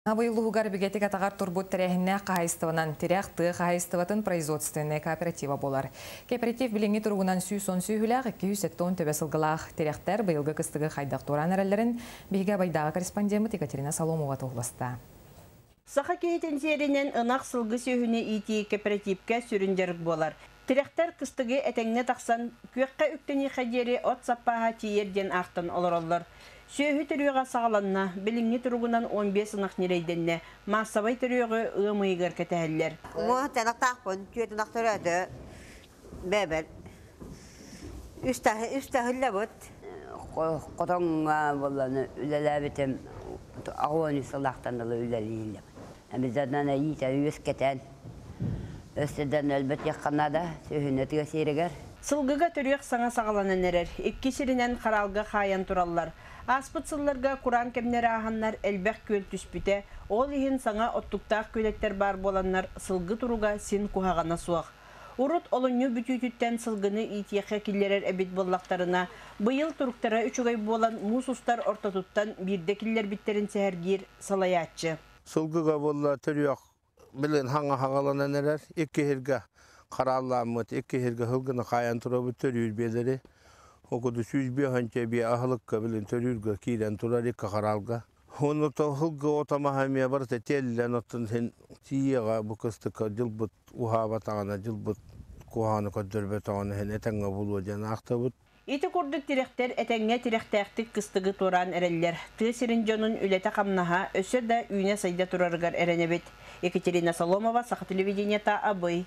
Абый улууһугар бигэтик атаҕар турбут тэрээһиннээх хаһаайыстыбанан Тирэх тыа хаһаайыстыбатын производственнай кооператива буолар. Кооператив билиҥҥи туругунан 110 сүөһүлээх, 270 төбө сылгылаах. Тирэхтэр быйылгы кыстыгы хайдах туораан эрэллэрин биһиги Абайдааҕы корреспондеммыт Екатерина Соломова туоһуласта. Саха киһитин сиэринэн ынах сылгы сүөһүнү иитии кэпэрэтиипкэ сүрүн дьарык буолар. Тирэхтэр кыстыгы этэҥҥэ тахсан, күөххэ үктэниэххэ диэри от саппааһа тиийэр диэн аахтан олороллор. Сүөһү төрүөҕэ саҕаланна, билиҥҥи туругунан 15 ынах ньирэйдэннэ, маассабай төрүөҕү ыам ыйыгар кэтэһэллэр. Уон ынахтаахпын, түөрт ынах төрөөтө, бэбэр. Үс таһыллабыт. Хотоҥҥо буолланы үлэлээбитим 83 сыллаахтан ыла үлэлииллим. Обязательно иитэ үөскэтэн, өссөдөн өлбөт яхханада, сүһүнэ тыа сиригэр. Сылгыга төрүөх саҥа саҕаланан эрэр, икки сиринэн хараалга хаайан тураллар. Ааспыт сылларга кураан кэмнэр ааһаннар элбэх күөл түспүтэ, ол иһин саҥа оттуктаах күөлэттэр баар буоланнар сылгы туруга син куһаҕана суох. Урут олунньу бүтүүтүттэн сылгыны иитиэххэ киллэрэр эбит буоллахтарына, быйыл туруктара үчүгэй буолан муус устар ортотуттан биирдэ киллэрбиттэрин сэһэргиир салайааччы. Сылгыга буолла төрүөх билин хаҥа хагаланан эрэр, икки сиргэ харааллааммыт, икки сиргэ сылгыны хаайан турабыт төрүүр биэлэри. Окуду 105 биэ аһылыкка билин төрүүргэ киирэн турар икки хараалга. Оны сылгы отамаһа эмиэ барыта тиэллэн оттон син тиийэҕэ бу кыстыкка дьылбыт уһаабатаҕына, дьылбыт куһаҕаны көрдөрбөтөҕүнэ син этэҥҥэ булуо диэн аахтабыт. Ити курдук тирэхтэр этэҥҥэ тирэхтээхтик кыстыгы туораан эрэллэр. Тыа сирин дьонун үлэтэ хамнаһа өссө да үүнэ сайда турарыгар эрэнэбит. Екатерина Соломова, Саха телевидениета, Абый.